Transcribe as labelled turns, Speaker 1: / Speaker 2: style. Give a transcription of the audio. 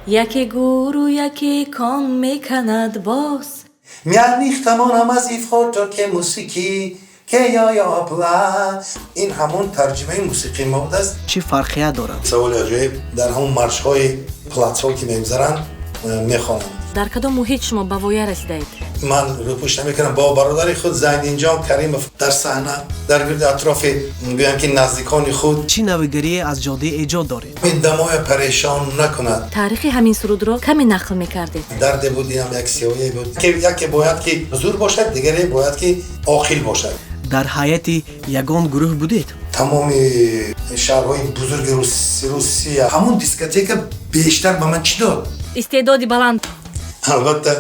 Speaker 1: Яке гӯру, яке кон меканад боз.
Speaker 2: Мянихтамонам аз ифхото ке мусиқӣ ке ё ин ҳамон тарҷимаи мусиқии мо будааст.
Speaker 3: Чӣ фарқият дорад?
Speaker 2: Саволи аҷоиб. Дар ҳамон маршҳои плацҳо, ки мегузаранд, мехонанд.
Speaker 1: Дар кадом муҳит шумо ба воя расидаед?
Speaker 2: Ман рӯпӯш намекунам. Бо бародари худ Зайниддинҷон Каримов дар саҳна, дар гирди атрофи, гӯям ки, наздикони худ.
Speaker 3: Чӣ навигарие аз ҷодаи эҷод доред?
Speaker 2: Ин дамоя парешон накунад.
Speaker 1: Таърихи ҳамин сурудро каме нақл мекардед.
Speaker 2: Дарде буд, инам як сиёҳие буд, ки яке бояд ки зур бошад, дигаре бояд ки оқил бошад.
Speaker 3: Дар ҳайати ягон гурӯҳ будед?
Speaker 2: Тамоми шаҳрҳои бузурги Русия, ҳамон дискотека бештар ба ман чӣ дод?
Speaker 1: Истеъдоди баланд.
Speaker 2: Албатта.